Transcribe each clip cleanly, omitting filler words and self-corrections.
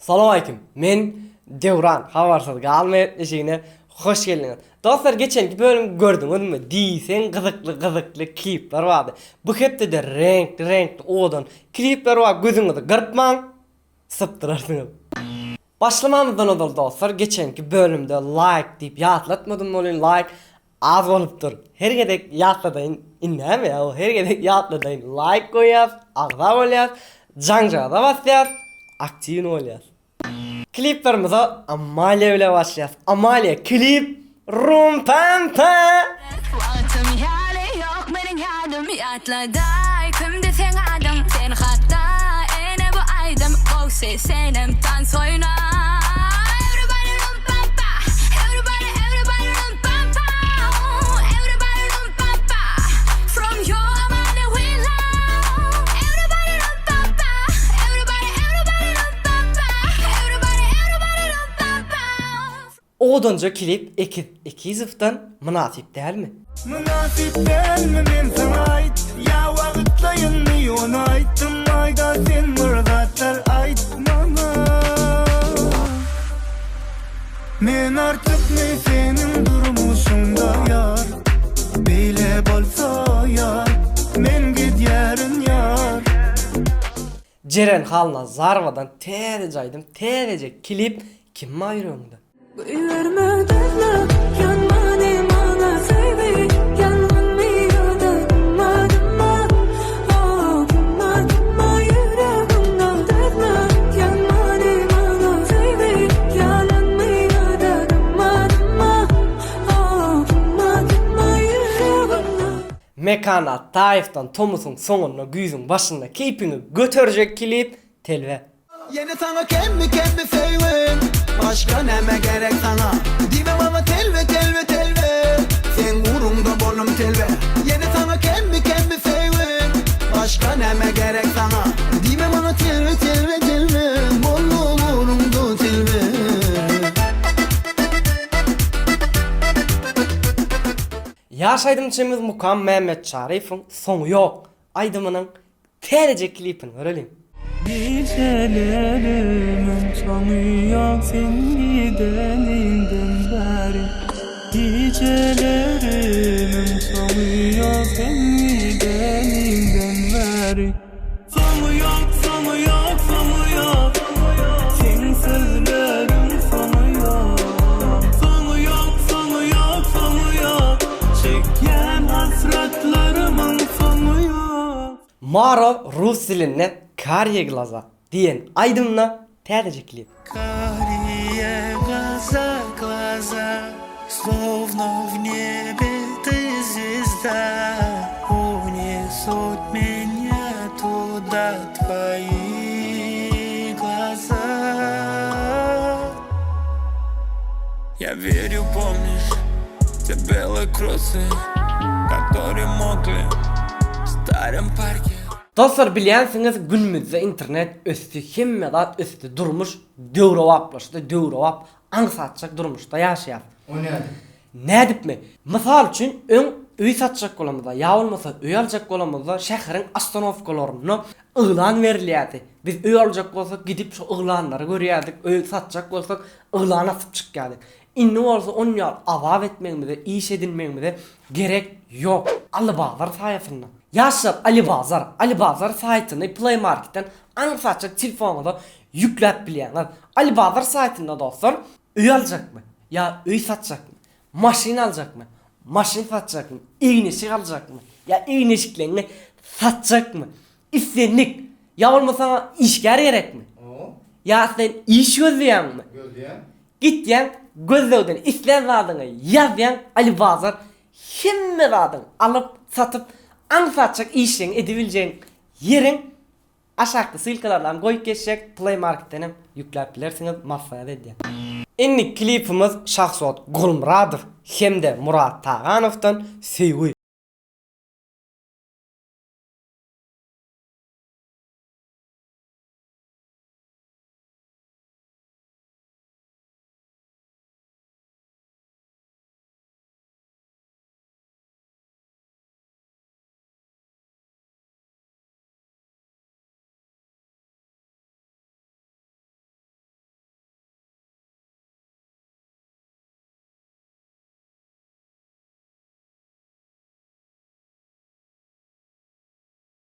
Salowmaleýkim. Men Döwran habarsyz galma gepleşigine hoş geldiňiz. Dostlar geçenki bölümi gördüňizmi? Diýseň gyzykly gyzykly klipler bardy. Bu hepdede reňkli reňkli owadan klipler bar gözüňizi gyrpmaň sypdyrarsyňyz. Başlamamyzdan ozal dostlar geçenki bölümde laýk diýip ýatlatmadym welin laýk Az bolupdyr. Her gezek ýatladaýyn indämi ýa her gezek ýatladaýyn laýk goýýas, agza bolýas, jaňjagaza basýas, aktiwny bolýas. Kliplerimize Amalia bilen başlaýas. Amalia klip rum pam pa. Wagtym ýaly ýok meniň ýadym Ýatladaý kimdi seň adyň Sen hakda ene bu aýdym Gowsy senem tans oýna Everybody rum pam pa Everybody everybody rum pam pa Everybody rum pam pa From your Amanda we love Everybody rum pam pa Everybody everybody rum pam pa Everybody everybody rum pam pa Owadanja klip Ekiz Ekizowdan mynasyp dälmi? Mynasyp dälmi men saňa aýt Ýa wagtlaýynmy ony aýtdym aýda sen bir zatlar aýt maňa Men artykmy seniň durmuşyňda ýar Beýle bolsa ýar men gidýärin ýar. Jeren Halnazarowadan täzeje aýdym täzeje klip kim bar ýüregiňde. Goýberme dözme ýanmady maňa söýgi ýangynmy ýa-da dymma dymma oh dymma dymma ýüregimde dözme ýanmady maňa söýgi ýalanmy ýa-da dymma dymma oh dymma dymma ýüregimde. Mekan Ataýewdan tomusyň soňunda güýzüň başynda keýpiňi göterjek klip Telbe. Ýene saňa kemmi kemmi söýgim Başga näme gerek saňa Diýme maňa telbe telbe telbe Seň ugruňda boldum telbe Ýene saňa kemmi kemmi söýgim Başga näme gerek saňa Diýme maňa telbe telbe telbe Boldum ugruňda telbe. Ýaş aýdymçymyz Mukam Mämmetçaryýewiň Soňy ýok aýdymynyň Täzeje klipini göreliň. Gijelerimiň soňy ýok sen gideniňden bäri Gijelerimiň soňy ýok sen gideniňden bäri Soňy ýok soňy ýok soňy ýok Seň sözleriň soňy ýok Soňy ýok soňy ýok soňy ýok Çekýän hasratlarymyň soňy ýok. Maro rus dilinde Kariýe glaza diýen aýdymyna täzeje klip. Kariýe glaza glaza Slovno w nebe ty zvezda Unesut menýa tuda tvoi glaza Ýa werýu pomniş te bele krosy Которые mokli w starym parke. Dostlar bilýänsiňiz günümizde internet ösdi hemme zat ösdi durmuş döwrebaplaşdy döwrebap aňsatjak durmuşda ýaşaýas. O nädip? Nädipmi? Mysal üçin öň öý satjak bolamyzda ýa bolmasa öý aljak bolamyzda şäheriň ostanowkalarynda yglan berilýärdi. Biz öý aljak bolsak gidip şo yglanlary görýärdik öý satjak bolsak yglan asyp çykýardyk. Indi bolsa on ýaly azap etmegimize, iş edinmegimize gerek ýok. Alibazar saýasynda. Ýaşlar Alibazar, Alibazar saýtyny Play Marketden aňsatjak telefonyňyza ýükläp bilýäňiz. Alibazar saýtynda dostlar öý aljakmy ýa öý satjakmy, maşyn aljakmy, maşyn satjakmy, egin-eşik aljakmy ýa egin-eşikleňňi satjakmy, Islendik. Ýa bolmasa saňa işgär gerekmi? Ýa sen iş gözleýäňmi? Gözleýän. Gitýäň gözlegden islän zadyňy ýazýaň Alibazar hemme zadyňy alyp satyp aňsatjak işleňi edibiljegiň ýeriň aşakda ssylkalarynam goýup geçjek play marketdenem ýükläp bilersiňiz maslahat edýän. Indi klipimiz Şahzod Gulmyradow hemde Murat Taganowdan Söýgi.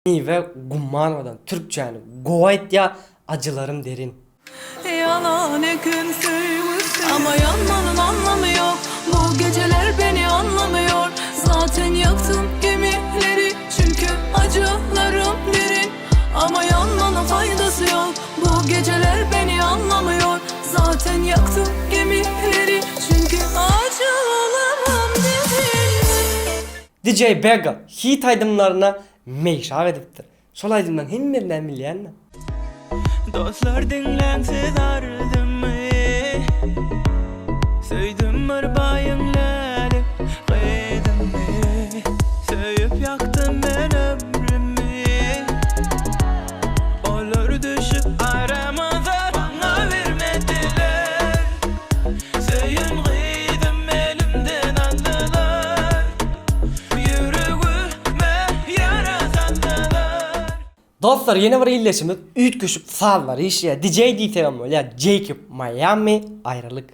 Miwe Gummanowadan türkçäni gowy aýtýa acılarym derin. Ýalan eken söýgüsi Ama ýanmanyň anlamy ýok Bu gejeler beni anlamıyor Zaten yaktım gemileri Çünkü acılarım derin Ama ýanmanyň faýdasy ýok Bu gejeler beni anlamıyor Zaten yaktım gemileri Çünkü acılarım derin DJ Bega hit aýdymlaryna meýşap edipdir. Şol aýdymlaryň hemmesinem bilýän-de. Dostlar diňläň siz arzymy Söýdüm bir baýyň lälik gyzyny Söýüp ýakdym men ömrümi Olar düşüp aramyza maňa bermediler Söýen gyzym elimden aldylar Ýüregime ýara saldylar. Dostlar ýene bir illeşimiz üýtgeşik sazlary işleýär DJ diýsegem bolýar Jacob Miami aýralyk.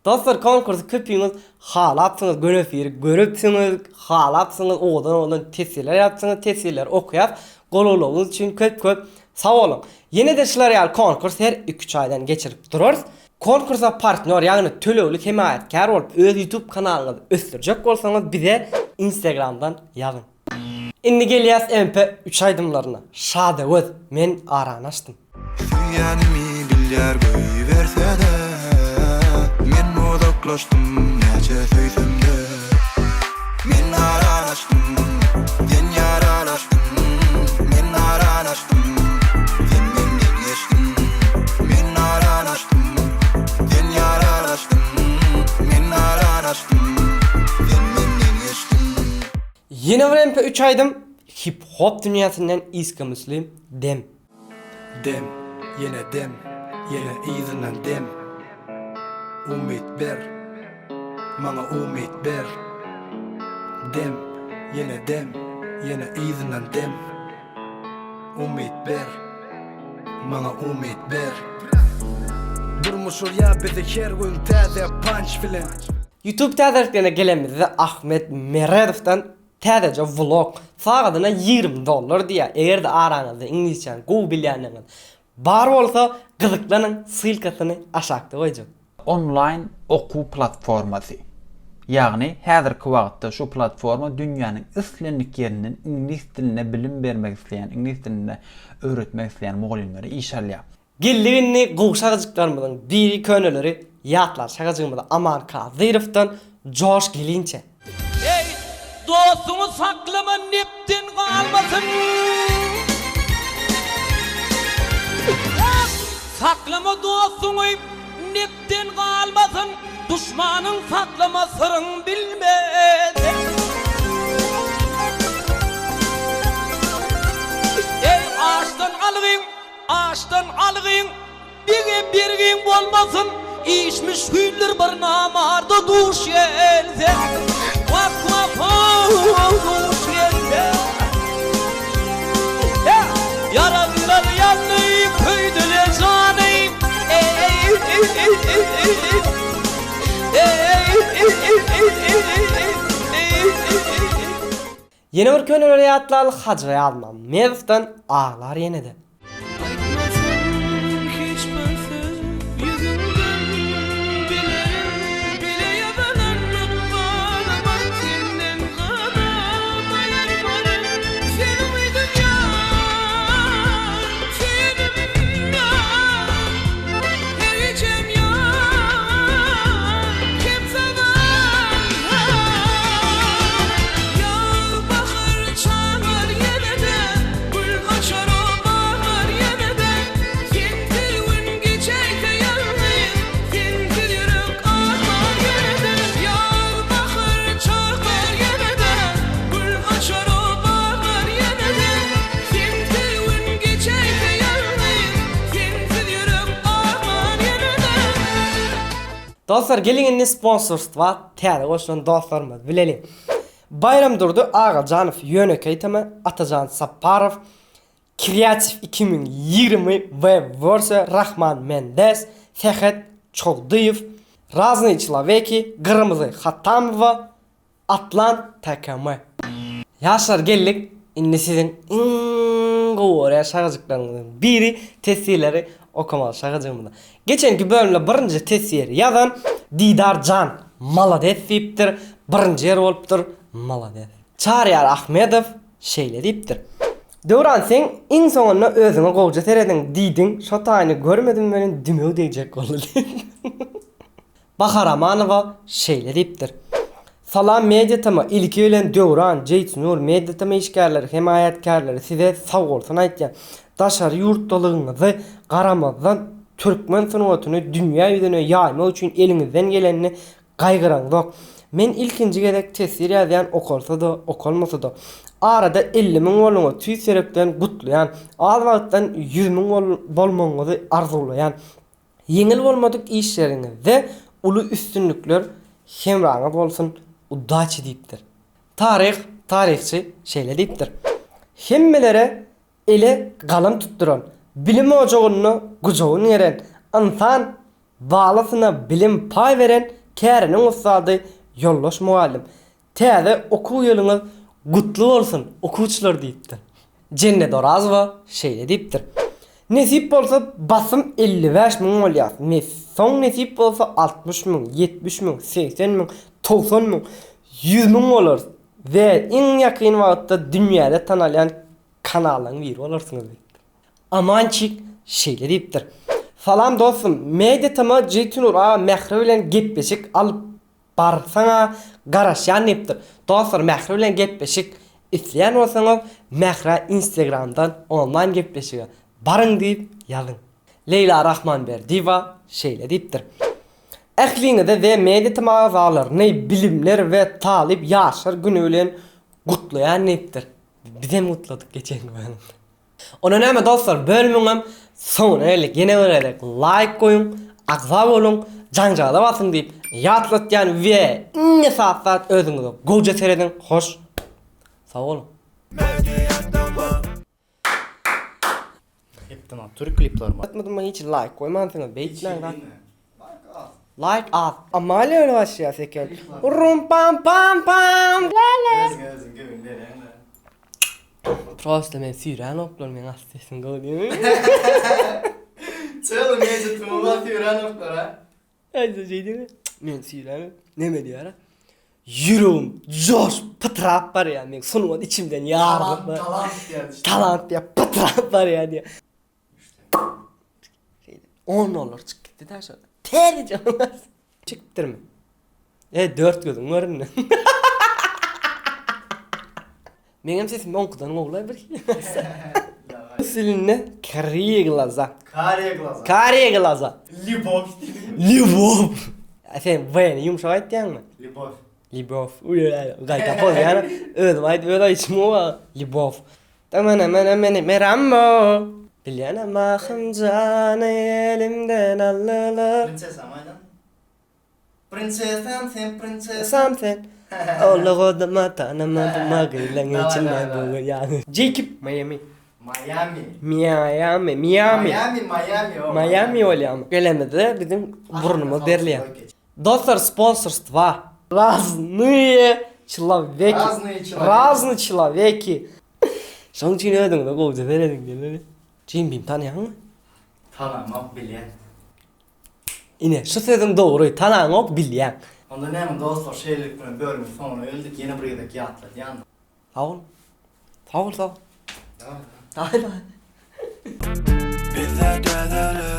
Dostlar konkursy köpüňiz halapsyňyz göni efiri görüpsiňiz halapsyňyz owadan owadan teswirler ýazypsyňyz teswirleri okaýas golowlagyňyz üçin köp köp sag boluň ýenede şular ýaly konkurs her iki üç aýdan geçirip durarys konkursa partnýor ýagny tölegli hemaýatkär bolup öz ýutub kanalyňyzy ösdürjek bolsaňyz bize instagramdan ýazyň. Indi gelýäs MP üç aýdymlaryna Şadöwez men arany açdym. Söýýänimi bilýär goýbersede Men uzaklaşdym näçe söýsemde Men aralaşdym sen ýaralaşdyň Men aralaşdym sen menden geçdiň Men aralaşdym sen ýaralaşdyň Men aralaşdym sen menden geçdiň. Ýene bir MP üç aýdym hip hop dünýäsinden Iska Müslim Dem. Dem, ýene dem, ýene yzyndan dem Umyt ber, maňa umyt ber Dem, ýene dem, ýene yzyndan dem Umyt ber, maňa umyt ber Durmuş urýar bizi her gün täze panç bilen. Youtube täzeliklerine gelenimizde Ahmet Meredowdan täzeje vlog sagadyna 20 dollar diýýär egerde araňyzda iňlisçäni gowy bilýänleriňiz bar bolsa gyzyklanyň ssylkasyny aşakda goýjak. Onlaýn okuw platformasy. Ýagny häzirki wagtda şu platforma dünýäniň islendik ýerinden iňlis dilinde bilim bermek isleýän, iňlis dilinde öwretmek isleýän mugallymlary işe alýar. Geldik indi gowy şagajyklarymyzyň biri köneleri ýatlar şagajygymyzy Aman Kadyrowdan Joş gelinçe. Eý, dostuňy saklama nepden galmasyn. Saklama dostuňy nepden galmasyn, duşmanyň saklama syryň bilmez. Eý, açdan algyn, Açdan algyn, bege bergiň bolmasyn, Iş müşgildir bir namarda duş gelse, Wah, wah, how, duş gelse. Ýaralylar ýandy, köýdüler jany, Eý, eý, eý, eý, eý, eý, eý, eý, eý, eý, eý, eý, eý, eý, eý. Ýene bir köneleri ýatlaly Hajy Ýazmämmedowdan Aglar ýene-de. Aýtmasam hiç bir söz ýüzüňden bilerin Bile ýazylan ykbalyma senden gadam aýyrmaryn Sen umydym ýar, söýenim ýar Her gijem ýar, kem zaman Ýaz bahar çagar ýene-de Gül açar o bahar ýene-de Sensiz gün geçäýse ýalňyz Sensiz ýürek aglar ýene-de Ýaz bahar çagar ýene-de Gül açar o bahar ýene-de Sensiz gün geçäýse ýalňyz Sensiz ýürek aglar ýene-de. Dostlar geliň indi sponsorstwa täze goşulan dostlarymyzy bileliň. Baýramdurdy Agajanow Ýönekeý tm, Atajan Saparow. Kreativ 2020 we Verse Rahman Mendes, Sähet Çogdyýew, Raznyý Çloweki, Gyrmyzy Hatamowa, Atlant TKM. Ýaşlar geldik indi siziň iň gowy görýän şagajyklaryňyzyň biri teswirleri okamaly şagajygymyza. Geçenki bölümde birinji teswiri ýazan Didar jan malades diýipdir birinji ýer bolupdyr malades. Çaryýar Ahmedow şeýle diýipdir. Döwran seň iň soňunda özüňe gowja serediň diýdiň şo taýyny görmedim welin dümew degjek boldy diýipdir. Bahar Amanowa şeýle diýipdir, Salam Media TM, ilki bilen Döwran, Jeýtnur, Media TM işgärleri, hemaýatkärleri size sagbolsun aýtýan. Daşary ýurtdalygyňyzy garamazdan türkmen sungatyny dünýä ýüzüne ýaýmak üçin eliňizden gelenini gaýgyraňzok. Men ilkinji gezek teswir ýazýan okalsa-da, okalmasa-da. Arada 50 müň bolduňyz, tüýs ýürekden gutlaýan. Az wagtdan 100 müň bolmagyňyzy arzuwlaýan. Ýeňil bolmadyk işleriňizde uly üstünlikler hemraňyz bolsun udaçi diýipdir. Taryh taryhçy şeýle diýipdir. Hemmelere ele galam tutduran, bilim ojagynda gujagyn geren, ynsan balasyna bilim paý beren käriniň ussady ýoldaş mugallym. Täze okuw ýylyňyz gutly bolsun, okuwçylar diýipdir. Jennet Orazowa şeýle diýipdir. Nesip bolsa basym 55 müň bolýas. Soň nesip bolsa 60 müň, 70 müň, 80 müň, 90 müň, 100 müň bolarys we iň ýakyn wagtda dünýäde tanalýan kanallaryň biri bolarsyňyz diýipdir. Amançik şeýle diýipdir. Salam dostum, Media TM Jeýtnur aga Mähri bilen gepleşik alyp Barsaňa garaşýan diýipdir. Dostlar Mähri bilen gepleşik isleýän bolsaňyz Mährä instagramdan onlaýn gepleşige baryň diýip ýazyň. Leýla Rahmanberdiýewa şeýle diýipdir. Ähliňizi we Media TM agzalaryny Bilimler we talyp ýaşlar güni bilen gutlaýan diýipdir. Bizem gutladyk geçenki bölümde. Onda näme dostlar bölümiňem soňuna geldik. Ýene bir gezek laýk goýuň, agza boluň, jaňjagaza basyň diýip ýatlatýan we iň esasy zat özüňize gowja serediň. Hoş sag boluň. Hepden türk klipler bar. Atmadyma hiç laýk goýmansyňyz beýtmäň zat. Laýk az. Amalia öyle başlaýas eken. Rum pam pam pam. La la. Özüňe özüň göwün berýäň-dä. Prosta men süýränoklar meň as sesim gowy diýme. Çyl meje tuma süýränoklar ha. Aýda şeý diýme. Men süýränem. Neme diýýär? Ýüregim joş pytrap barýar meň sungat içimden ýarylyp. Talant diýýär. Talant diýýär pytrap barýar diýýär. Şeýdip 10 dollar çykyp gitdi da şo. Täzeje. Çykypdyrmy? E, dört gözüň göründi. Meňem sesim oňkudan gowulaý bir. Silinde kariye glaza. Kariye glaza. Kariye glaza. Lýubov. Lýubov. Sen W-ni ýumşak aýtýaňmy? Lýubov. Lýubov. Gaýta bolýar. Özüm aýdyp öz aýdyşym gowy. Lýubov. Mene mene merammo. Bilýänem ahym jany elimden aldylar. Prinsesam aýdan. Prinsesam sen prinsesam. Sam sen. Ola tanamadım magylaň içinde bu ýaňy. Jeýkip Miami. Miami. Miami, Miami. Miami, Miami. Miami bolýamy? Gelemizde biziň burnumyz berilýär. Dostlar sponsorstwa. Raznyýe çloweki. Raznyýe çloweki. Razny çloweki. Şoň üçin özüňize gowja serediň diýmeli. Jim Bim tanaýaňmy? Tanamok bilýän. Ine şu sözüň dogry tanaňok bilýäň. Onda näme dostlar şeýlelik bilen bölümiň soňuna geldik ýene bir gezek ýatladýan. Sag bol. Sag bol sag bol. Daway daway. Bizde täzelik.